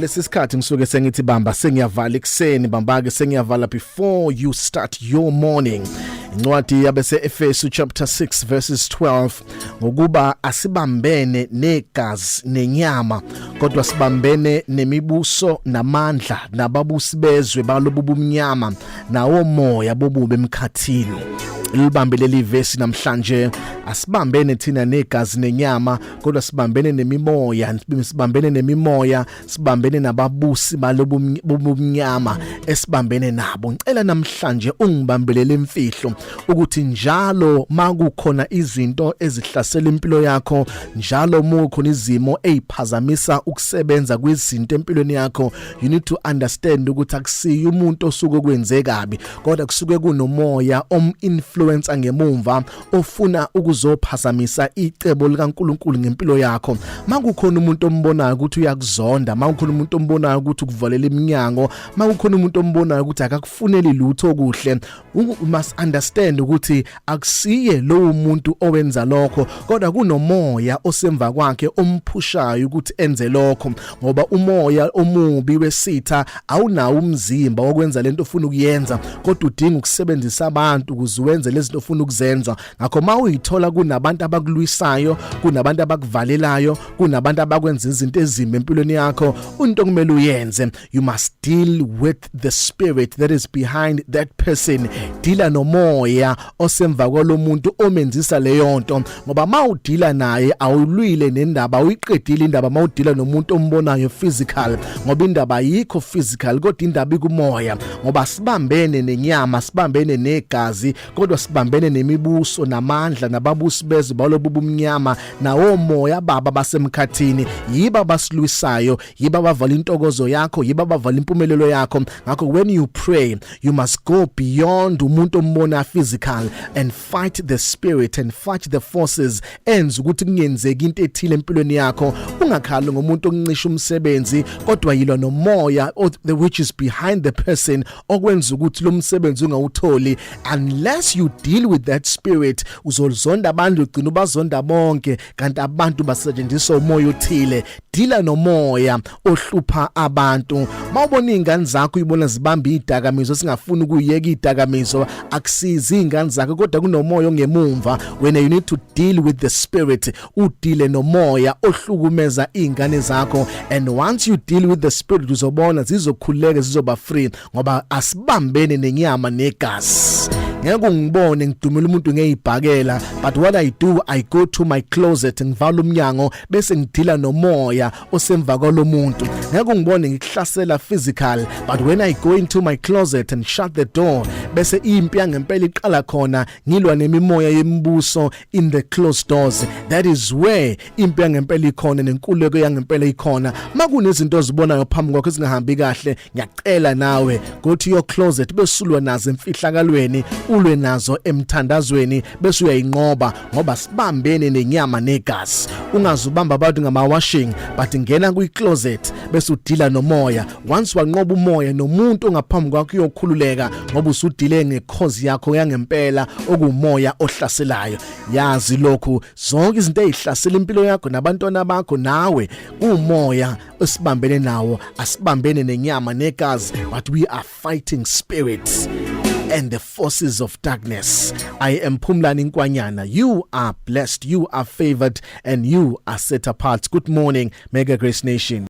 Lesi sikhathi ngisuke sengithi bamba sengiyavala ekuseni, bamba ke sengiyavala before you start your morning. Incwadi yabese Efesu chapter 6 verses 12: ngokuba asibambene negazi nenyama, kodwa sibambene nemibuso namandla nababusi bezwe balobu bumnyama nawo moya bobubi emkhathini. Libambe leli vesi namhlanje: asibambene thina negazi nenyama, kodwa sibambene nemimoya, sibambene nemimoya, sibambene nababusi balobu bumnyama esibambene nabo. Ngicela namhlanje ungibambelele imfihlo ukuthi njalo makukhona izinto ezihlasela impilo yakho, njalo mukhona izimo eziphazamisa ukusebenza kwezinto empilweni yakho, you need to understand ukuthi akusiyo umuntu osuke kwenze kabi, kodwa kusuke kunomoya om-influencer ngemumva ofuna ukuzophazamisa icebo likaNkuluNkulu ngempilo yakho. Makukhona umuntu ombonayo ukuthi uyakuzonda, makukhona umuntu ombonayo ukuthi ukuvalela iminyango, makukhona umuntu ombonayo ukuthi akakufuneli lutho okuhle, you must understand ukuthi akusiye lowo muntu owenza lokho, kodwa kunomoya osemva kwakhe omphushayo ukuthi enze lokho, ngoba umoya omubi wesitha awunawo umzimba wokwenza lento ofuna ukuyenza, kodwa udinga ukusebenzisa abantu ukuze wenze lezi zinto ofuna ukuzenza. Ngakho mawuyithola kunabantu abakulwisayo, kunabantu abakuvalelayo, kunabantu abakwenza izinto ezimbi empilweni yakho, into okumele uyenze, you must deal with the spirit that is behind that person. Deala nomoya osemva kwalomuntu omenzisa leyo nto, ngoba mawudila naye awulwile nendaba, awuyiqedile indaba mawudila nomuntu ombonayo physical, ngoba indaba ayikho physical, kodwa indaba ikumoya, ngoba sibambene nenyama, sibambene negazi, kodwa sibambene nemibuso namandla nababusi bezwe balobu bumnyama nawo moya baba basemkhathini. Yiba basilwisayo, yiba bavala intokozo yakho, yiba bavala impumelelo yakho. Ngakho when you pray, you must go beyond umuntu ombona physical and fight the spirit and fight the forces enza ukuthi kungenzeki into ethile empilweni yakho. Ungakhali ngomuntu oncisha umsebenzi, kodwa yilwa nomoya the which is behind the person okwenza ukuthi lo msebenzi ungawutholi. Unless you deal with that spirit, uzolizonda abantu, ugcina ubazonda bonke, kanti abantu basetshenziswa umoya othile. Deala nomoya ohlupha abantu. Mawubona izingane zakho, uyibona zibamba idakamizwa, singafuni ukuyeka idakamizwa, akusizi izingane zakho, kodwa kunomoya ongemumva. When you need to deal with the spirit, udile nomoya ohlukumeza izingane zakho, and once you deal with the spirit, uzobona zizokhululeka, zizoba free, ngoba asibambene nenyama negazi. Ngeke ungibone ngidumela umuntu ngeyibhakela, but what I do, I go to my closet, ngivala umnyango, bese ngidila nomoya osemva kwalomuntu. Ngeke ungibone ngikuhlasela physical, but when I go into my closet and shut the door, bese impi yangempela iqala khona. Ngilwa nemimoya yemibuso in the closed doors. That is where impi yangempela ikhona nenkululeko yangempela ikhona. Makunezinto ozibonayo phambi kwakho ezingahambi kahle, ngiyacela nawe, go to your closet, besulwa nazo emfihlakalweni, ulwe nazo emthandazweni, bese uyayinqoba, ngoba sibambene nenyama negazi. Ungazubamba abantu ngama washing, but ngena kwi closet bese udila nomoya. Once wanqoba umoya, nomuntu ongaphambi kwakho uyokhululeka, ngoba usudile ngecause yakho yangempela, okumoya ohlaselayo. Yazi lokhu: zonke izinto ezihlasela impilo yakho nabantwana bakho nawe, kumoya esibambene nawo. Asibambene nenyama negazi, but we are fighting spirits and the forces of darkness. I am Phumlani Nkwanyana. You are blessed, you are favored, and you are set apart. Good morning, Mega Grace Nation.